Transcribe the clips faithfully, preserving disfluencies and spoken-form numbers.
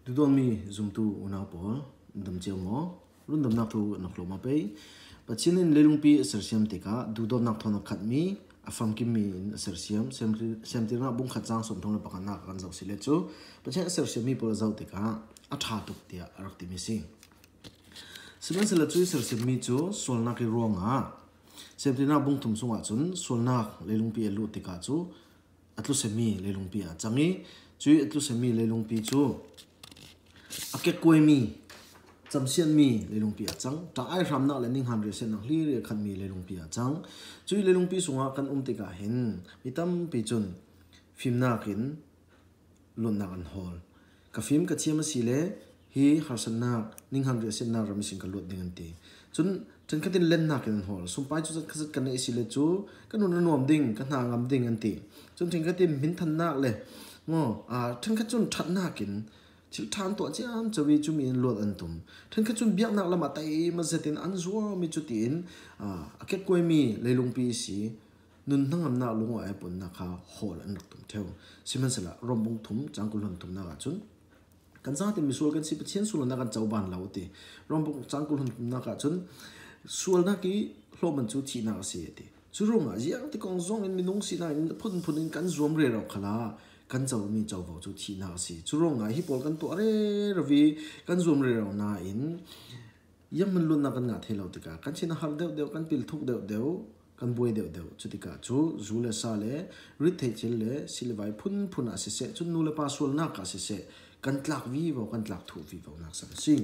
Duhdawtmi zumtu unau pawl, dam cio maw? Rundamnak thu na hlawm a pei. Pathian in leilungpi a sersiam tikah duhdawtnak thawn a khatmi, a famkimmi in a sersiam, Semtirnak bung khat cang sawmthum le pakhatnak kan zoh si le cu, Pathian a sersiammi pawl a zoh tikah a ṭha tuk tiah a rak timi si. Sihmanhsehlaw cuih sersiammi cu sualnak i ruangah, Semtirnak bung thum sungah cun sualnak leilungpi a lut tikah cu a tlusemmi leilungpi ah a cang i, cuih a tlusemmi leilungpi cu a kekkuaimi, camsiatmi leilungpi ah a cang. Ṭah-ai hramnak le ninghan riahsiatnak hlir i a khanmi leilungpi ah a cang. Cuih leilungpi sungah kan um tikah hin mi tampi cun fimnak in luatnak an hawl. Ka fim ka thiam a si le hi harsatnak, ninghan riahsiatnak ram ihsin ka luat ding an ti. Cun ṭhenkhat in lennak in an hawl. Sumpai cu zetkhat zet ka neih si le cu ka nun a nuam ding, ka hna a ngam ding an ti. Cun ṭhenkhat in hminthannak le maw, aa, ṭhenkhat cun ṭhatnak in thil ṭha an tuah ciamco i cumi in luat an tum. Ṭhenkhat cun biaknak lam ah teimat zet in an zuam i cutiin, aa, a kekkuaimi leilungpi i si. Nun hnangamnak, lungawi aipunnak kha hawl an rak tum ṭheu. Sihmanhsehlaw Rom bung thum cang kul hluan thumnak ah cun kan zate misual kan si, Pathian sulnak kan coban lo a ti. Rom bung cang kul hluan thumnak ah cun sualnak i hlawhman cu thihnak a si a ti. Cu ruangah ziangtik kong zong in minung sinak in phunphun in kan zuam rero khalah kan comi covo cu thihnak a si. Cu ruangah hi pawl kan tuah rero i kan zuam rero nain, zianghman luatnak kan ngah thei lo tikah kan thin a har deuhdeuh, kan pil thuk deuhdeuh, kan buai deuhdeuh. Cutikah cu zu le sa le rit theih thil le silivai phunphun ah siseh, cun nu le pa sualnak ah siseh, kan tlak vivo, kan tlak thuh vivo nak san a si.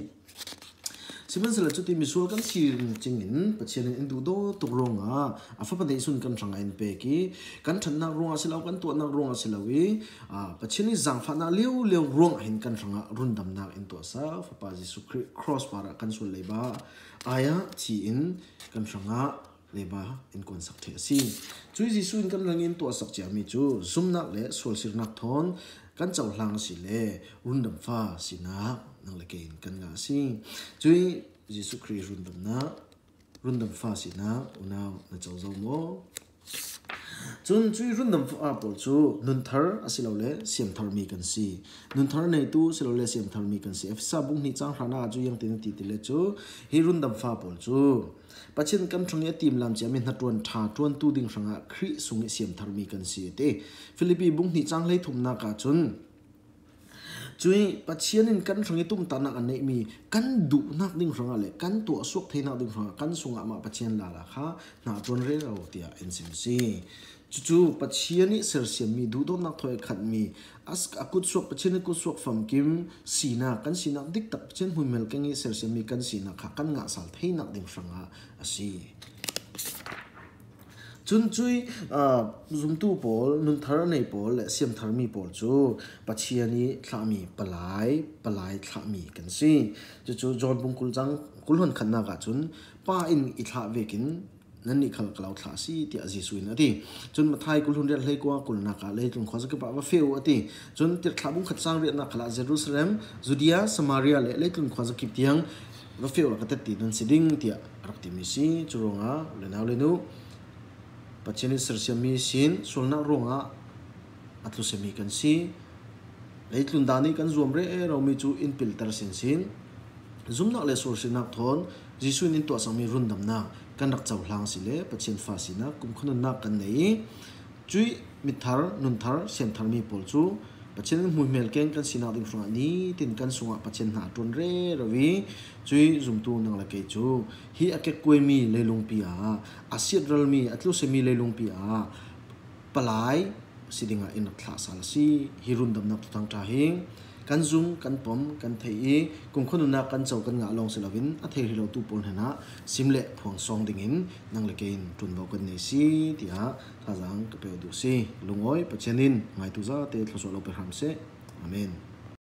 Sihmanhsehlaw cuti misual kan si cingin Pathian in in duhdaw tuk ruangah a fapa neihsun kan hrangah in pek i, kan ṭhatnak ruangah si lo, kan tuahnak ruangah si lo i, aa, Pathian i zangfahnak liolio ruangah hin kan hrangah rundamnak in tuahsak Fapa Jesuh Khrih cross parah kan sual leiba ai ah thi in kan hrangah leiba in kuansak ṭheh a si. Cuih Jesuh in kan hrangin tuahsak ciami cu zumnak le sualsirnak thawn kan cohlang a si le rundam fa sinak nang le kei in kan ngah a si. Cuih Jesuh Khrih rundamnak, rundam fa sinak unau na co zo maw? Cun cuih rundam fa pawl cu nunthar asilole siamtharmi kan si. Nunthar neitu asilole siamtharmi kan si. Efesa bung hnih cang hranak ah cu ziangtin a ti ti le cu hi rundam fa pawl cu Pathian kan hrang i a timlam ciami hnaṭuan ṭha ṭuantu ding hrangah Khrih sung i siamtharmi kan si a ti. Filipi bung hnih cang hleithumnak ah cun cuih Pathian in kan hrang i tumtahnak a neihmi kan duhnak ding hrangah le kan tuahsuak theinak ding hrangah kan sungah mah Pathian lala kha hnaṭuan rero tiah in sim si. Cucu Pathian i sersiammi, duhdawtnak thawi a khatmi, a, a kutsuak, Pathian i kutsuak famkim sinak, kan sinak diktak, Pathian hmuihmel keng i sersiammi kan sinak kha kan ngah sal theinak ding hrangah a si. Cun cuih, aa, zumtu pawl, nunthar a nei pawl le siamtharmi pawl cu Pathian i thlahmi palai, palai thlahmi kan si. Cucu John bung kul cang kul hluan khatnak ah cun Pa in i thlah vekin nannih khal ka lo thlah a si, tiah Jesuh in a ti. Cun Matthai kul hluan riat hleikua kulnak ah leitlun khuazakip ah va feh u a ti. Cun Tirhthlah bung khat cang riatnak khalah Jerusalem, Judea, Samaria le leitlun khuazakip tiang va feh u la ka tetti nan si ding, tiah a rak timi si. Cu ruangah le nau le nu, Pathian in sersiammi sin sualnak ruangah a tlusiami kan si. Leitlun dan i kan zuam reromi cu in pilter sinsin. Zumnak le sualsinak thawn Jesuh in in tuahsakmi rundamnak kan rak cohlang si le Pathian fa sinak, kumkhua nunnak kan nei i, cuih mitthar, nunthar, siamtharmi pawl cu Pathian in hmuihmel keng kan sinak ding hrangah nitin kan sungah Pathian hnaṭuan rero i, cuih zumtu nang le kei cu hi a kekkuaimi leilungpi ah, a siatralmi, a tlusiami leilungpi ah palai si dingah in rak thlah sal a si. Hi rundamnak thuthang ṭha hi kan zum, kan pom, kan theih i, kumkhua nunnak kan co kan ngah lawng si loin a thei hrih lotu pawl hnenah sim le phuang sawng dingin nang le kei in ṭuanvo kan nei si, tiah thazaang ka pe duh si. Lungawi, Pathian in ngaitu zate thluasuah lo pe hram seh. Amen.